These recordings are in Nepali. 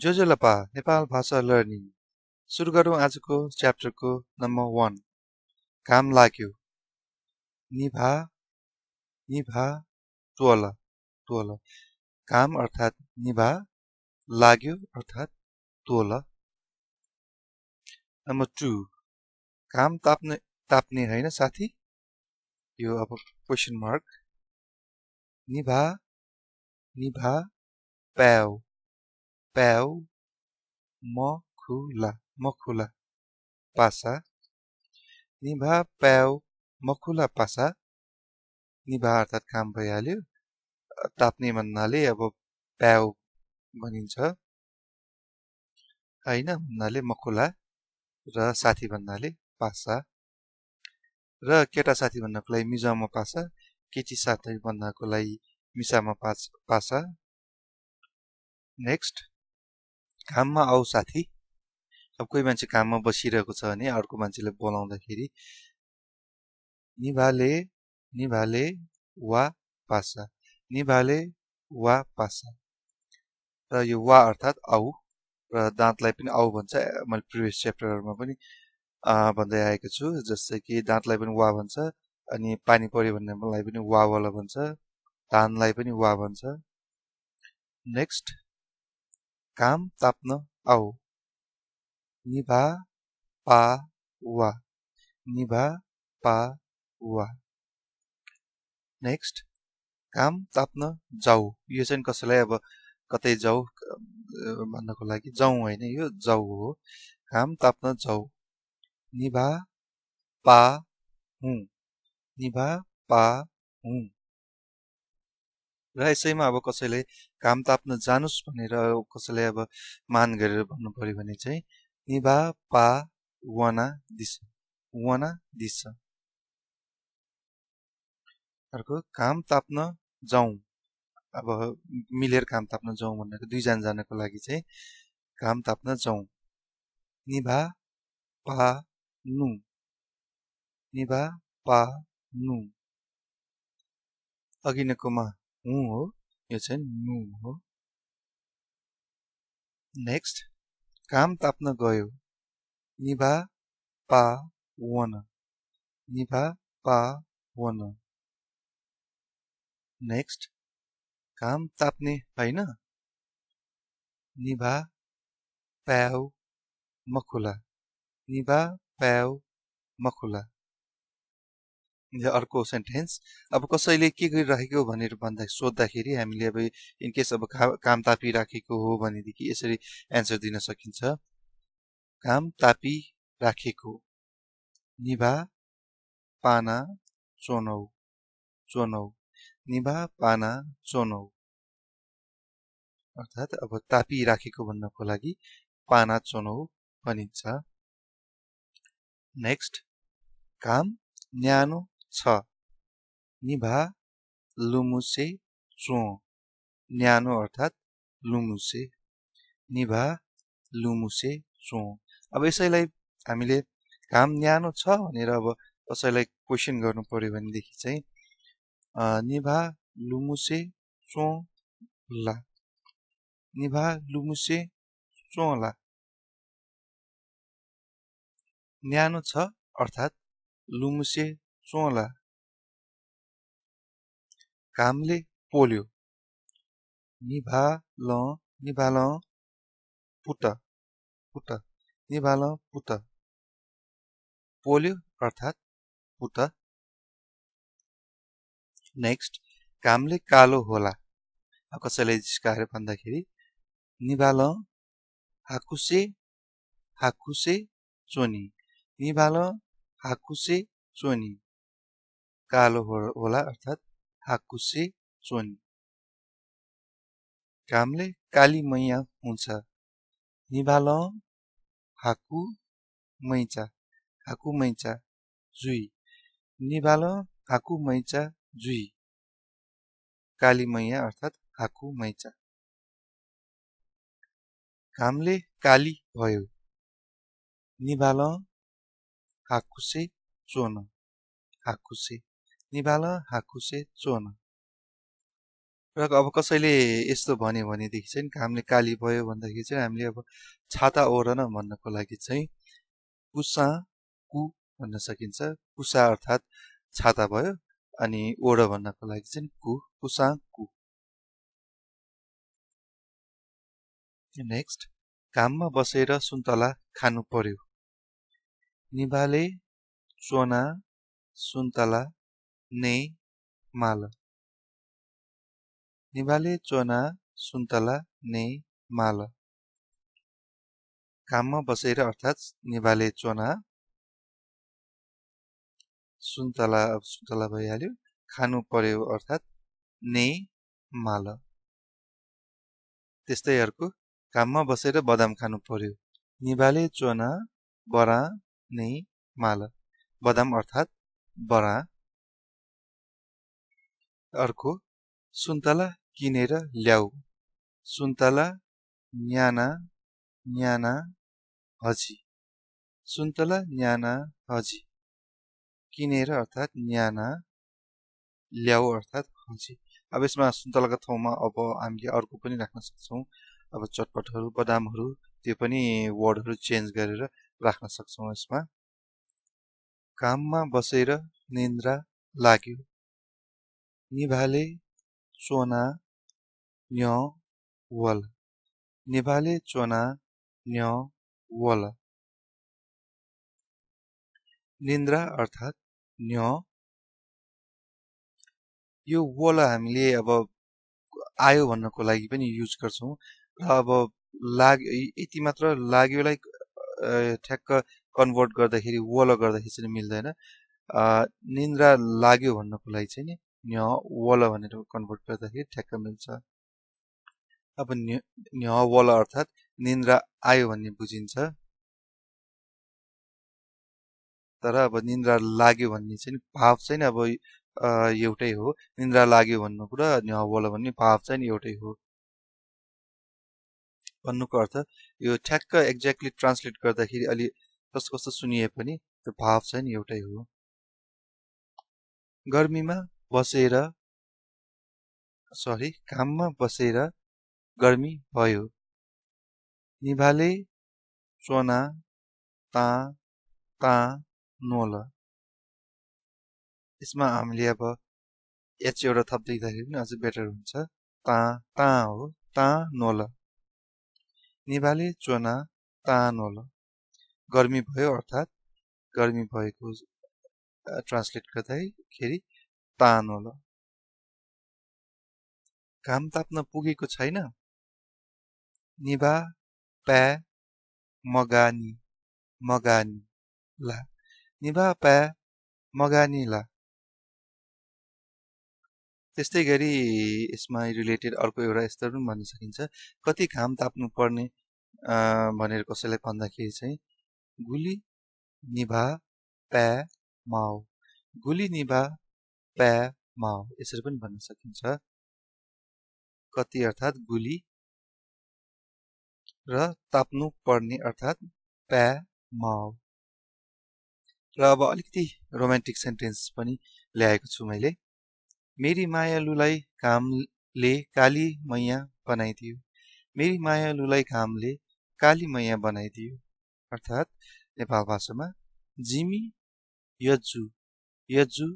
जोजोलपा नेपाल भाषा लर्निङ सुरु गरौँ आजको च्याप्टरको नम्बर 1 काम लाग्यो निभा निभा टोल टोल काम अर्थात निभा लाग्यो अर्थात टोल नम्बर 2 काम ताप्ने हैन साथी यो अब क्वेशन मार्क निभा निभा प्याउ प्याउ मखुला पासा निभा प्याउ मखुला पासा निभा अर्थात काम भइहाल्यो ताप्ने भन्नाले अब प्याउ भनिन्छ हैन भन्नाले मखुला र साथी भन्नाले पासा र केटा साथी भन्नको लागि मिजामा पासा केटी साथी भन्नको लागि मिसामा पासा नेक्स्ट काममा आऊ साथी अब कोही मान्छे काममा बसिरहेको छ भने अर्को मान्छेले बोलाउँदाखेरि निभाले वा पासा निभाले वा पासा र यो वा अर्थात आऊ र दाँतलाई पनि आऊ भन्छ मैले प्रिभियस च्याप्टरहरुमा पनि भन्दै आएको छु जस्तै कि दाँतलाई पनि वा भन्छ अनि पानी पर्यो भन्नेलाई पनि वा वाला भन्छ धानलाई पनि वा भन्छ नेक्स्ट काम ताप्न आऊ निभा पा वा निभा पा वा नेक्स्ट काम ताप्न जाऊ यो चाहिँ कसैलाई अब कतै जाऊ भन्नको लागि जाऊ हैन यो जाऊ हो काम ताप्न जाऊ निभा पा हुँ निभा पा हुँ र यसैमा अब कसैले काम ताप्न जानुस् भनेर कसैले अब मान गरेर भन्नु पर्यो भने चाहिँ निभा पा वना दिस अर्को काम ताप्न जाऊ अब मिलेर काम ताप्न जाऊ भनेको दुई जनाको लागि चाहिँ काम ताप्न जाऊ निभा पा नु निभा पा नु अघिनेकोमा हुँ हो यो चाहिँ नु हो नेक्स्ट काम ताप्न गयो निभा पा वन निभा पा वन नेक्स्ट काम ताप्ने हैन निभा प्याउ मखुला निभा प्याउ मखुला यो अर्को सेन्टेन्स अब कसैले के गरिराखेको भनेर भन्दा सोध्दाखेरि हामीले अब इनकेस अब काम तापिराखेको हो भनेदेखि यसरी एन्सर दिन सकिन्छ काम तापिराखेको निभा पाना चोनौ निभा पाना चोनौ अर्थात अब तापिराखेको भन्नको लागि पाना चोनौ भनिन्छ नेक्स्ट काम न्यानो छ निभा लुमुसे चो न्यानो अर्थात लुमुसे निभा लुमुसे चो अब यसैलाई हामीले काम न्यानो छ भनेर अब कसैलाई क्वेशन गर्नु पर्यो भनेदेखि चाहिँ निभा लुमुसे चो ला निभा लुमुसे चो ला न्यानो छ अर्थात लुमुसे चोला कामले पोल्यो निभाल पुट पोल्यो अर्थात पुट नेक्स्ट कामले कालो होला कसैलाई जिस्काएर भन्दाखेरि निभाल हाकुसे चोनी निभाल हाकुसे चोनी कालो होला अर्थात हाकुसे चोनी कामले काली मैया हुन्छ निभाल हाकु मैचा जुई निभाल हाकु मैचा जुई काली मैया अर्थात हाकु मैचा कामले काली भयो निभाल हाकुसे चोन निभाल हाकुसे चोन र अब कसैले यस्तो भन्यो भनेदेखि चाहिँ घामले काली भयो भन्दाखेरि चाहिँ हामीले अब छाता ओढन भन्नको लागि चाहिँ कुसा कु भन्न सकिन्छ। कुसा अर्थात् छाता भयो, अनि ओढ भन्नको लागि चाहिँ कुसा कु। नेक्स्ट, घाममा बसेर सुन्तला खानु पर्यो। निभाले चोना सुन्तला ने माल। निभाले चोना सुन्तला ने माल। घाममा बसेर अर्थात् निभाले चोना, सुन्तला अब सुन्तला भइहाल्यो, खानु पर्यो अर्थात् ने माल। त्यस्तै अर्को, घाममा बसेर बदाम खानु पर्यो। निभाले चोना बरा ने माल। बदाम अर्थात् बरा। अर्को, सुन्तला किनेर ल्याऊ। सुन्तला न्याना न्याना हजी। सुन्तला न्याना हजी। किनेर अर्थात् न्याना, ल्याऊ अर्थात् हजी। अब यसमा सुन्तलाको ठाउँमा अब हामीले अर्को पनि राख्न सक्छौँ। अब चटपटहरू, बदामहरू, त्यो पनि वर्डहरू चेन्ज गरेर राख्न सक्छौँ यसमा। घाममा बसेर निन्द्रा लाग्यो। निभाले चोना न्य वल। निभाले चोना न्य वल। निन्द्रा अर्थात् न्य। यो वल हामीले अब आयो भन्नको लागि पनि युज गर्छौँ। र अब यति मात्र लाग्योलाई ठ्याक्क कन्भर्ट गर्दाखेरि वल गर्दाखेरि चाहिँ मिल्दैन। निन्द्रा लाग्यो भन्नको लागि चाहिँ न्य वल भनेर कन्भर्ट गर्दाखेरि ठ्याक्क मिल्छ। अब न्य वल अर्थात् निन्द्रा आयो भन्ने बुझिन्छ। तर अब निन्द्रा लाग्यो भन्ने चाहिँ भाव चाहिँ अब एउटै हो। निन्द्रा लाग्यो भन्नु कुरा, न्य वल भन्ने भाव चाहिँ एउटै हो। भन्नुको अर्थ यो ठ्याक्क एक्ज्याक्टली ट्रान्सलेट गर्दाखेरि अलि कस्तो कस्तो सुनिए पनि त्यो भाव चाहिँ एउटै हो। घाममा बसेर गर्मी भयो। निभाले चोना ता ता नोल। यसमा हामीले अब एच एउटा थप्दै दिँदाखेरि पनि अझै बेटर हुन्छ। ता ता हो, ता नोल। निभाले चोना ता नोल। गर्मी भयो अर्थात् गर्मी भएको ट्रान्सलेट गर्दाखेरि ता नोल। घाम ताप्न पुगेको छैन। निभा प्या मगानी मगानी ला। निभा प्या मगानी ला। त्यस्तै गरी यसमा रिलेटेड अर्को एउटा यस्तो पनि भन्न सकिन्छ। कति घाम ताप्नु पर्ने भनेर कसैलाई भन्दाखेरि चाहिँ गुली निभा प्या माओ। गुली निभा प्या माओ यसरी पनि भन्न सकिन्छ। कति अर्थात् गुली र ताप्नु पर्ने अर्थात् प्या माओ। र अब अलिकति रोमान्टिक सेन्टेन्स पनि ल्याएको छु मैले। मेरी मायालुलाई घामले काली मैया बनाइदियो। मेरी मायालुलाई घामले काली मैया बनाइदियो। अर्थात् नेपाल भाषामा जिमी यजु यजु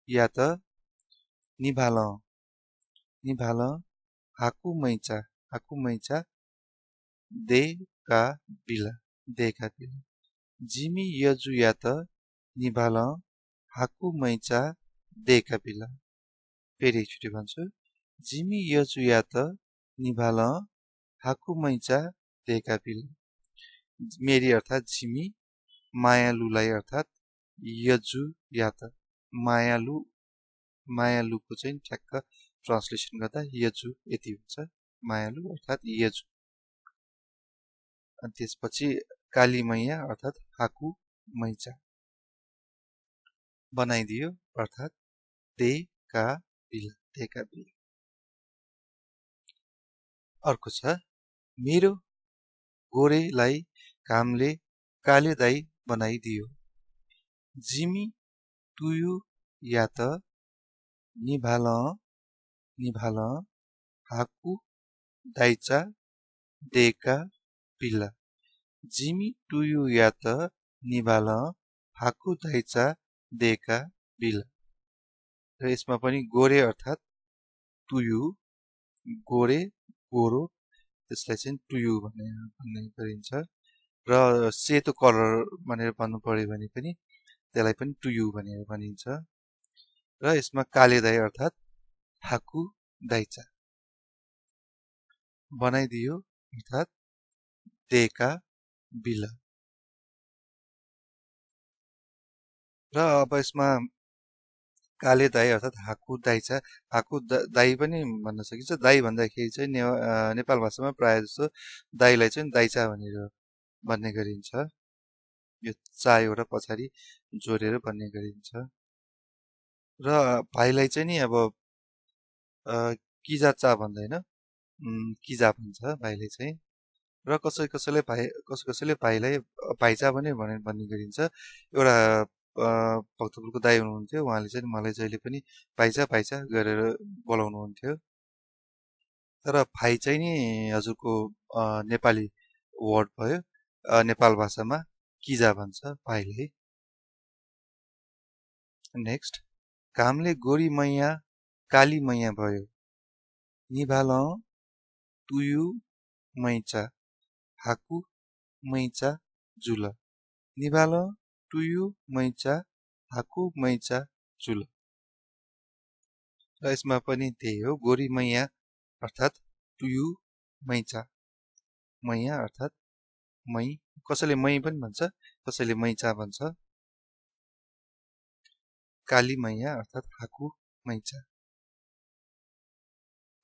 या त निभाल निभाल हाकु मैचा देका बिला। जिमी यजु या त निभाल हाकु मैचा देका बिला। फेरि एकचोटि भन्छु, जिमी यजु या त निभाल हाकु मैचा देका बिला। मेरी अर्थात् जिमी, मायालुलाई अर्थात् यजु या त। मायालुको चाहिँ ठ्याक्क ट्रान्सलेसन गर्दा यजु यति हुन्छ। मायालु अर्थात् यजु। अनि त्यसपछि काली मैया अर्थात् हाकु मैचा बनाइदियो अर्थात् देका बिला। अर्को छ, मेरो गोरेलाई घामले काले दाई बनाइदियो। जिमी तुयु या त निभाल हाकु दाइचा देका बिला जिमी टुयु या त निभाल हाकु दाइचा देका बिला र यसमा पनि गोरे अर्थात् टुयु गोरे गोरो त्यसलाई चाहिँ टुयु भन्ने गरिन्छ र सेतो कलर भनेर भन्नु पर्यो भने पनि त्यसलाई पनि टुयु भनेर भनिन्छ र यसमा काले दाइ अर्थात् हाकु दाइचा बनाइदियो अर्थात् देका बिला र अब यसमा काले दाइ अर्थात् हाकु दाइचा हाकु दाइ पनि भन्न सकिन्छ दाइ भन्दाखेरि चाहिँ नेपाल भाषामा प्रायः जस्तो दाइलाई चाहिँ दाइचा भनेर भन्ने गरिन्छ यो चायवटा पछाडि जोडेर भन्ने गरिन्छ र भाइलाई चाहिँ नि अब किजाचा भन्दैन किजा भन्छ भाइले चाहिँ र कसैले भाइलाई भाइचा पनि भन्ने गरिन्छ एउटा भक्तपुरको दाइ हुनुहुन्थ्यो उहाँले चाहिँ मलाई जहिले पनि भाइचा भाइचा गरेर बोलाउनुहुन्थ्यो तर भाइ चाहिँ नि हजुरको नेपाली वर्ड भयो नेपाल भाषामा किजा भन्छ भाइले नेक्स्ट घामले गोरी मैया काली मैया भयो निभाल तुयु मैचा हाकु मैचा जुल निभाल टुयु मैचा हाकु मैचा जुल र यसमा पनि त्यही हो गोरी मैया अर्थात् टुयु मैचा मैया अर्थात् मै कसैले मै पनि भन्छ कसैले मैचा भन्छ काली मैया अर्थात् हाकु मैचा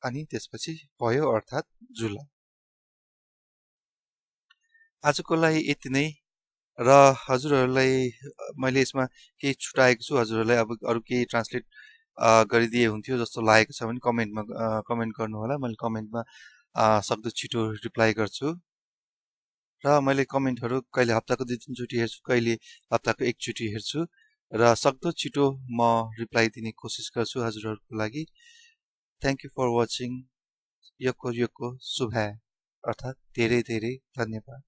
अनि त्यसपछि भयो अर्थात् जुल आजको लागि यति नै र हजुरहरूलाई मैले यसमा केही छुटाएको छु हजुरहरूलाई अब अरू केही ट्रान्सलेट गरिदिए हुन्थ्यो जस्तो लागेको छ भने कमेन्ट गर्नु होला मैले कमेन्टमा सक्दो छिटो रिप्लाई गर्छु र मैले कमेन्टहरू कहिले हप्ताको 2-3 चोटि हेर्छु कहिले हप्ताको एकचोटि हेर्छु र सक्दो छिटो म रिप्लाई दिने कोसिस गर्छु हजुरहरूको लागि थ्याङ्क यू फर वाचिङ योको योको शुभ अर्थात् धेरै धेरै धन्यवाद